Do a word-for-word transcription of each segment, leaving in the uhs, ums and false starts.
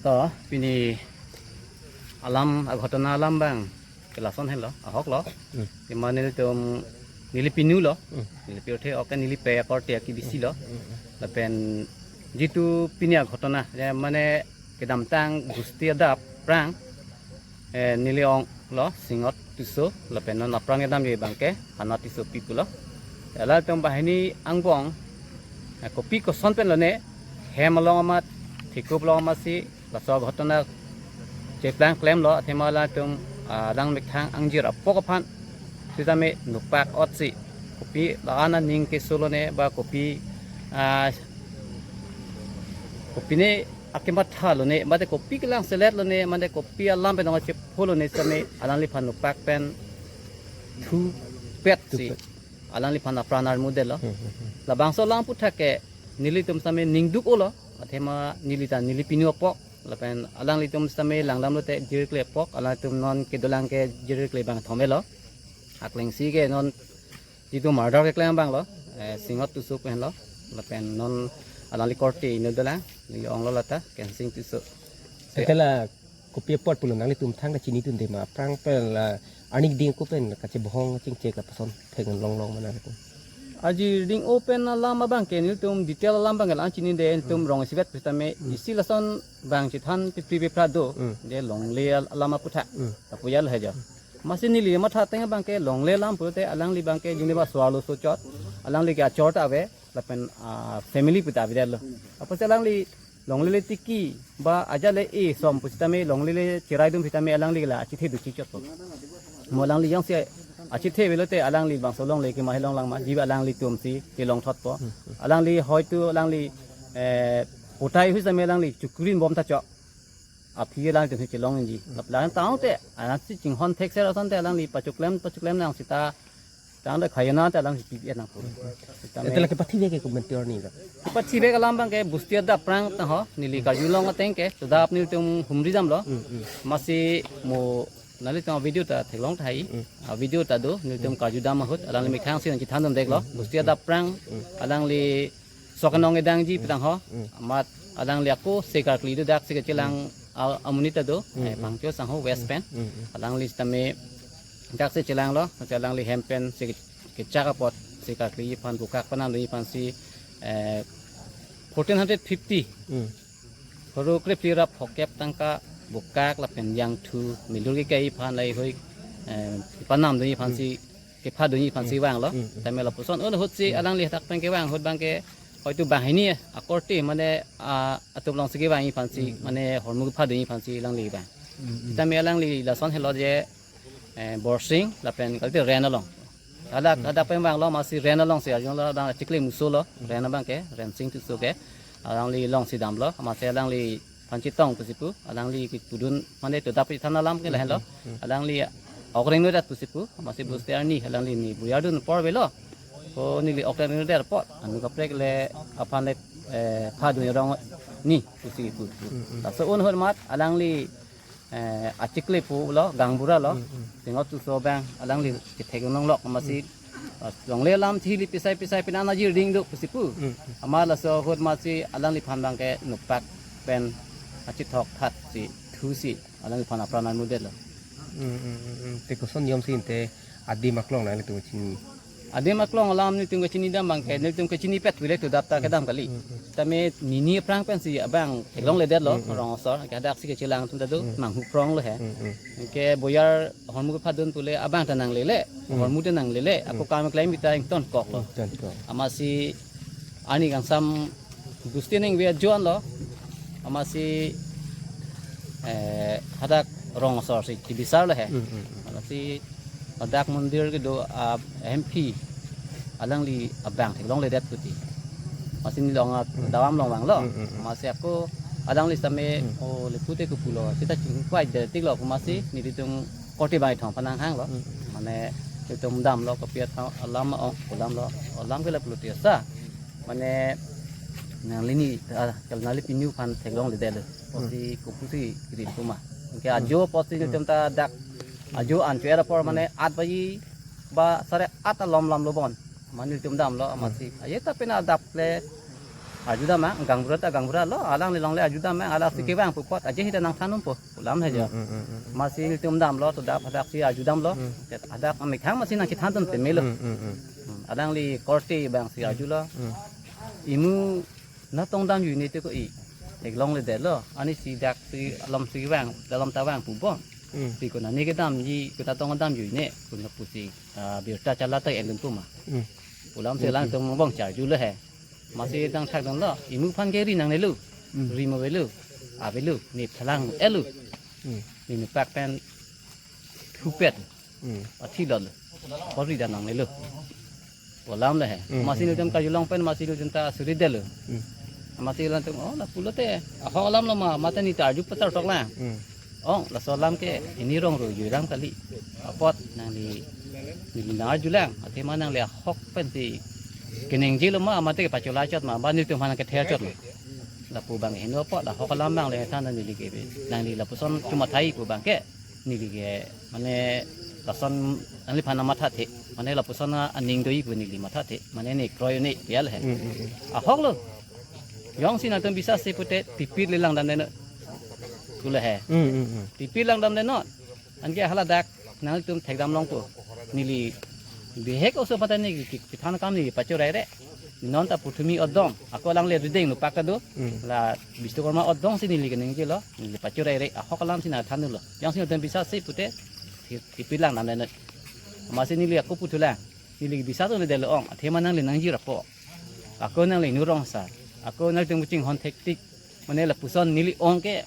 To, pini alam, aghotona alam abang ke lason helo, ahok lo. Hmm. Kemane nelitum, neli pinu lo. Hmm. Neli pirthe ok, neli pe akorte akibisi lo. Hmm. Lapen jitu pini aghotona, ya, mane kedamtang Gusti adap aphrang, eh, neli ong lo, Singot Tisso, lapen non aphrang kedam abang ke Hana Tissopi pulo. Alangtum banghini angbong, eh, kopi koson pen lone, hem along amat, thekup along amatsi, laso aghotona cheplang klem lo, athema alangtum, ah, alang methang angjir apok aphan sitame nokpak otsi, kopi la-an aning keso lone, ba kopi, ah, kopine akematha lone, mate kopi kelang selet lone, mate kopi alam pen nong chepho lone sitame alangliphan nokpak pen thupetsi, thupet, alangliphan apran armudetlo. Hmm, hmm, hmm. Labangso alam aphuthak ke nelitum sitame ningduk-o lo, athema neli ta neli pinu apok, lapen alanglitum sitame langdam lote jirkle apok, alangtum non kedolang ke jirkle bangthom lo. Aklengsi ke non jitu murder keklem abang lo, eh, Singot Tisso pen lo, lapen non alangli korte inut dolang, neli ong lo lata, Kensing Tisso. Ante la kopi apot pulo, nanglitum thang kachinidunde ma, aphrang pen la arni keding ako pen kachebohong chingchek lapuson thek longlong ma nangtum? Ajir ding-o pen alam abang ke nelitum detail alam abang ke la-an chinide, nelitum, hmm, rong isivet pusitame, hmm, isi lason abang chethan pipri piphra do, hmm, de longle al-, alam aphuthak. Hmm. Lapu ya lo hejo. Amatsi neli matha ateng abang ke longle alam pulote alangli abang ke jingde ba suarlo sochot. Alangli ke achor ta ave, lapen, ah, family pu ta avedetlo. Apotsi alangli longle le tiki ba ajat le e som pusitame longle le cheraidun sitame alangli la achethe do chichotpo. Mo alangli jongsi achethe avelote alangli bangso longle kemahai longlang ma, jiba alanglitumsi kelongthotpo. Hmm, hmm. Alangli hoitu alangli, eh, potai hui sitame alangli chukrin bom ta chok. Aphi alangtum si chelong inji. Lap lang tang te, alangsi chinghon thekser asonte alangli pachoklem, pachoklem nang sita, tang de khayana te alangsi pipi nangpo. Sitame ante lake pathivek ke komentar ni la? Pathivek alam abang ke Gusti adap aphrang ta ho, neli karjulong ateng ke, sudap nelitum humri damlo. Hmm, hmm. Amatsi mo nanglitum video ta theklong tahai. Hmm. A video ta do, nelitum, hmm, karjudam ahut, alangli methang si nangchethan dundeklo. Hmm. Gusti adap aphrang, hmm, alangli sok anong edangji, hmm, pu tang ho. Hmm. Amat alangli ako sekarkli do, daksi kechelang, hmm, a-, amonit ta do, hmm, eh, hmm, Phangcho sangho West, hmm, pen. Hmm, hmm. Alangli sitame daksi chelanglo, alangli hem pen si ke-, kechak apot sekarkli aphan bukak panam do aphansi, eh, fourteen hundred fifty. Hmm. Pharo krephli ra phokep tangka bukak lapen jangthu milur kekai aphan lahei hui, eh, panam do aphansi, hmm, kepha do aphansi, hmm, vanglo. Hmm, hmm. Tame lapuson un ahutsi, hmm, alangli hadak pen kevang ahut abang ke hoitu banghini akorte mane, ah, atum alongsi kevang aphansi, hmm, hmm, mane hormu kepha do aphansi alangli vang. Hmm, hmm. Tame alangli lason helo je, eh, Borsing lapen kalite Ren along. Hadak, hmm, hadak pen vanglo amatsi Ren alongsi arjulong lo, abang achikle muso lo, hmm, Ren abang ke, Rensing Tisso ke. Alangli alongsi damlo, amatsi alangliphan chetong pusi pu, alangli kepudun, mane to dap than alam ke lahenlo. Hmm, hmm. Alangli ok rengnodet pusi pu, amatsi, hmm, Gusti arni, alangli ni buyar dun apor avelo. Ko neli ok rengnodet apot, anu kaprek le aphan le, eh, phadun arong ni pusi pu. Hmm, hmm. Laso un ahut amat alangli, eh, achikle pulo, gaonbura lo, hmm, hmm, Singot Tisso abang, alangli kethek longlok amatsi, hmm, ah, longle alam thili pisai pisai pinan ajir ding do pusi pu. Hmm, hmm. Amat laso ahut amatsi alangliphan abang ke nokpak pen achithok thatsi thusi alangliphan apran armudetlo. Hmm, hmm, hmm, hmm. Te koson niom si ante adim aklong nanglitum chini? Adim aklong alam nelitum kachini dam abang ke, nelitum kachinipet pulote to dap ta kedam kali. Hmm, hmm. Tame nini aphrang pensi abang theklongledetlo, hmm, hmm, rong asor, ke daksi kechelang atum ta do, hmm, manghu phrong lo he. Hmm, hmm. Ke buyar hormu kephadun pule abang ta nanglele, hmm, hormu ta nanglele, ako, hmm, kam klem kita ingtonkoklo. Ingtonkok. Amatsi arni kangsam Gusti aning via juan lo, amatsi, eh, hadak rong asor si chibisar lo he. Hmm, hmm, hmm. Amatsi hadak mondir kedo, ah, M P alangli abang theklongledet puti. Amatsi neli along, ah, hmm, dawam along vanglo. Hmm, hmm, hmm. Amatsi ako alangli sitame, hmm, o le pute ko pulo, sita chingkwai det tiklo, amatsi, hmm, nelitum korte bai thong panang hanglo. Hmm. Mane nelitum damlo, kopi alam ong, alam lo, alam ke la pulo tiasa. Mane nanglini, ah, kal nangli pinu aphan theklongledetlo. Hmm. Pusi kopusi rin kuma. Anke, hmm, ajo pusi, hmm, nelitum ta dak ajo an chu-er apor, hmm, mane at baji ba sare at alom lam lo bon. Mane nelitum damlo, hmm, amatsi. Aye ta pena adap le Arjudam ma, gaonbura ta gaonbura lo, alangli longle arjudam ma, alangsi Hmm. kevang pu apot, aje hita nangthan un po, pu alam he jo. Hmm, hmm, hmm, hmm, hmm. Amatsi nelitum damlo, to adap hadak si arjudamlo. Hmm. Hadak amethang amatsi nangchethan dun tame lo. Hmm, hmm, hmm. Hmm, alangli korte abang si arjulo. Hmm. Imu natong damjui ne te ko-i. Eklongledetlo, ani si dak si alam si vang, alam ta vang pu bom. Hmm. Si konane kedamji, konatong damjui ne, kona pusi, ah, birta chala ta en dun pu ma. Hmm. Pu alam si Hmm. alangtum bong charjulo he. Amatsi nangthakdunlo, imu aphan ke ri nangnelo. Hmm. Ri mo avelo, avelo, ne phelang elo. Hmm. Ne nepak pen thupet. Hmm. Athi lolo. Apot ri dam nangnelo. Pu alam le he. Hmm, Amatsi hmm, nelitum hmm. karjulong pen amatsi nelitum ta suridetlo. Hmm. Amatsi alangtum, oh, lapulote, ahok alam lo ma, mate ne ta arju patar tok la. Hmm. Oh, laso alam ke, ini rong ro juilang kali. Apot nangli, neli nang arjulang, athema nangli ahok pensi keningjelo ma, mate kepachula chot ma, ba nelitum aphan kethe chot ma. Lapu abang heno apot, ahok alam abang le than neli ke, nangli lapuson chuma thai pu abang ke, neli ke, mane, lason nangliphan mathathe, mane lapuson aning do-i pu neli mathathe, mane ne kroi ne pial he. Hmm, hmm, hmm. Ahok lo. Jongsi nangtum bisas si pute tipit le langdamdetnon. Kule he. Hmm, hmm, hmm. Tipit langdamdetnon. Anke hala dak nangtum thekdam longpo. Neli bihek oso pata ne ki, ki, kethan akam neli pachorere. Non ta puthumi odong. Ako alangli rideng lupak ta do. Hmm. La Bishnu Karma odong si neli keningjelo. Neli pachorere. Ahok alam si nangthanlo. Jongsi nangtum bisas si pute ti-, tipit langdamdetnon. Amatsi neli ako puthulang. Neli bisas un-edetlo ong. Athema nangli nangjir apot. Ako nangli inut rong asar. Ako nangtum kachinghon thektik. Mane lapuson neli ong ke.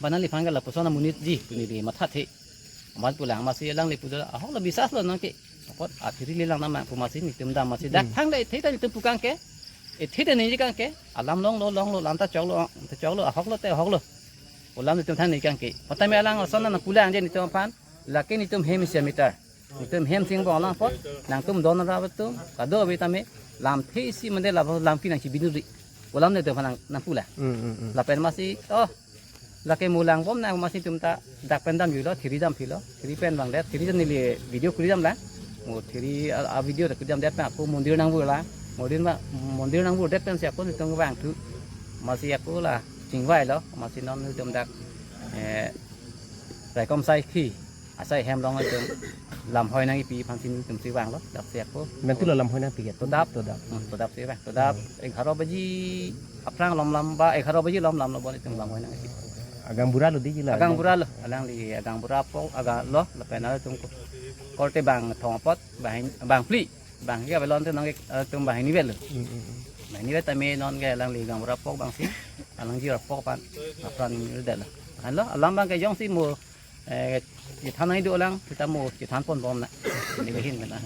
Ba nangliphan ke lapuson amonitji pu neli mathathe. Amat pulang amatsi alangli pulo, ahok lo bisas lo nang ke. Apot athiri le langdam ma pu amatsi nelitum dam amatsi dak Hmm. thang le ethe ta nelitum pu kang ke. Ethe ta ningje kang ke. Alam longlo longlo, alam ta choklo, ta choklo, ahok lote ahok lo. Pu alam nelitum than ningje kang ke. Pata me alang ason nangpulang je nelitum aphan. Lake nelitum hem isi meter. Nelitum hem singbong along apot, nangtum don ra atum, kado-kave tame, lamthe isi mande la lampi nangchibinuri. Pu alam nelitum aphan nang, nangpulang. Hmm, hmm, hmm. Lapen amatsi, oh, lake mo langbom nang amatsi nelitum ta, dak pen damjuilo, thiri damphilo, thiri pen abang det, thiri pen neli video kuri damlang. Mo thiri a, a video ta kuri damdet pen ako mondir nangvurlang. Mondir ma, mondir nangvurdet pensi ako nelitum vangthu. Amatsi ako la chingvailo, amatsi non nelitum dak, eh, raikom asai khi, asai hem along nelitum lamhoi nangkipi aphansi nelitum si vanglo, dak si ako. Nanti lo lamhoi nangpi ya? To adap. To adap. Hmm, to adap si vang. To adap Hmm. egharo baji aphrang lom lam ba egharo baji lom lamlo bon nelitum lamhoi nangkipi. Agaonbura lo dei la. Agaonbura lo, alangli agaonbura apok aga lo, lapen nelitum ko-, korte bangthong apot, bang, bangphli, bang ke abelon te nang ke, eh, nelitum banghini vet lo. Hmm, hmm, hmm. Banghini vet tame non ke alangli agaonbura apok abang si, alangjir apok aphan, apran ni det lo. Anlo, alam abang ke jongsi mo, eh, chethan nangji dolang, seta mo chethan ponbom nang. Neli kahin nang.